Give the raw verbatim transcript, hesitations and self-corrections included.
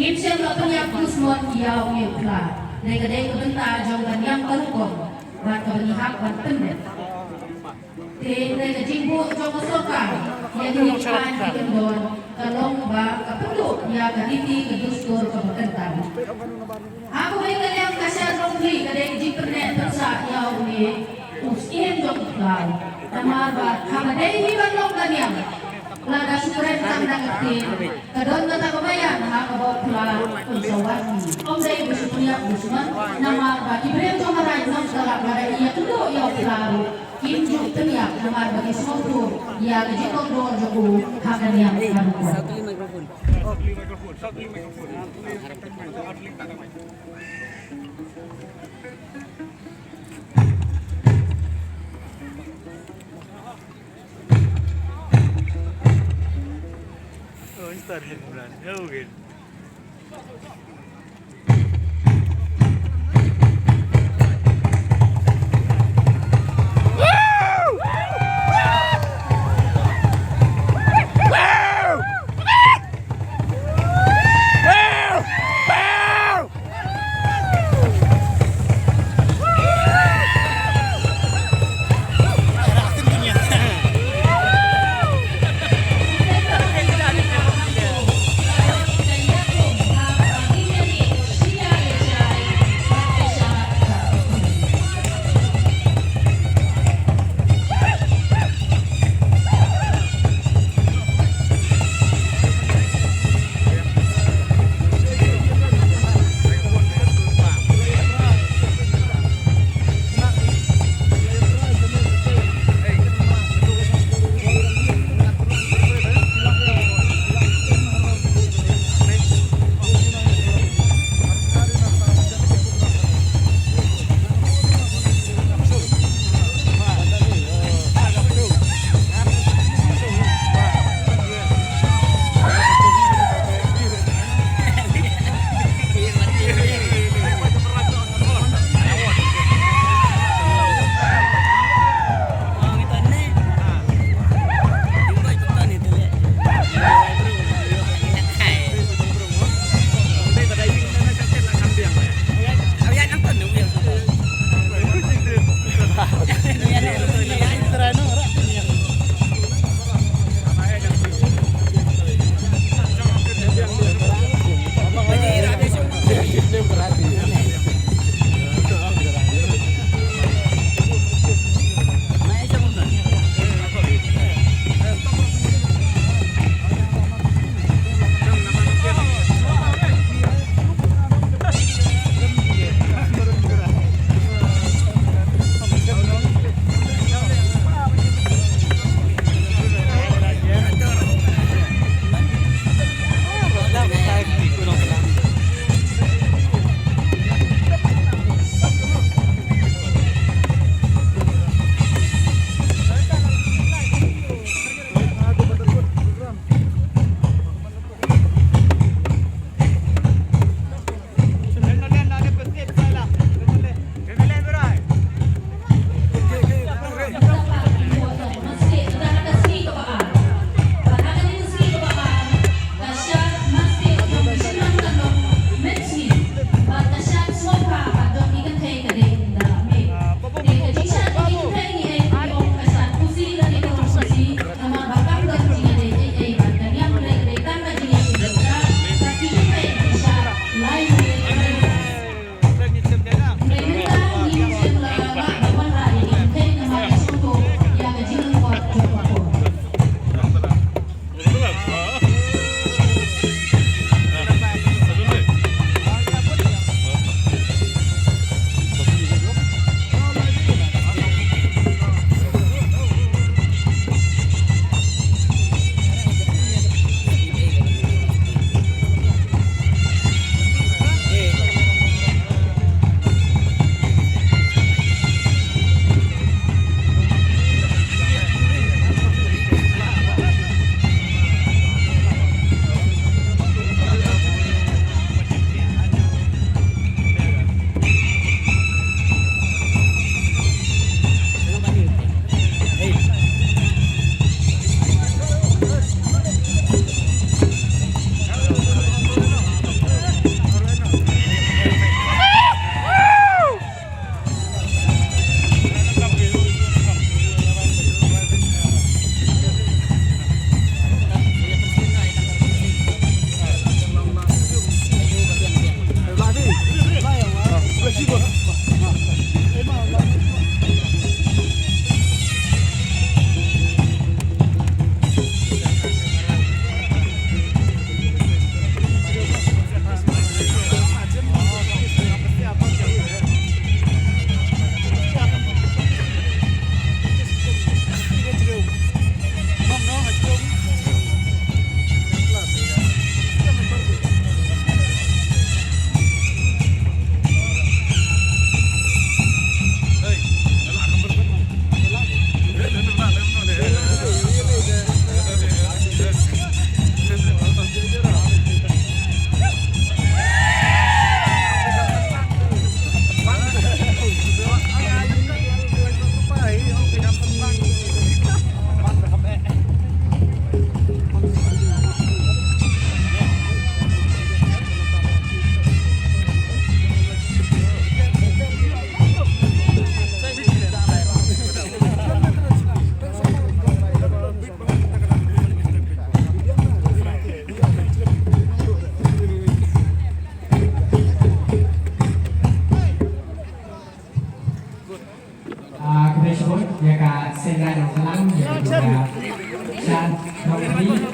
Kim shym la pynïap dusmon ïa u Phla. Dei ka dei ka bynta jong ka niam ka rukom bad kaba ngi hap ban pyndep. Te dei ka jingbuh jong ka sorkar ïa kine ki aiñ ki kyndon ka long ba ka pynduh ïa ka riti ka dustur kaba kyntang. Ha kawei ka liang ka Shan Rongphli ka dei ka jingpyneh pynsah ïa une u syiem jong u Phla. Namar ba haba dei hi ban long ka niam, lada shu kren tang da ka ktien, ka don kata ka maïan ha kaba u Phla un sa wan hi. Ym dei ba shu pynïap dusmon, namar ba ki briew jong ka Raid Nongstoiñ lada ki ïakynduh ïa u Phla ruh kim ju pynïap namar ba ki sngewthuh ïa ka jingkordor jong u ha ka niam ka rukom. Ïa ka Seng Rai Nongkhlaw, ïa ka Shan Nongri.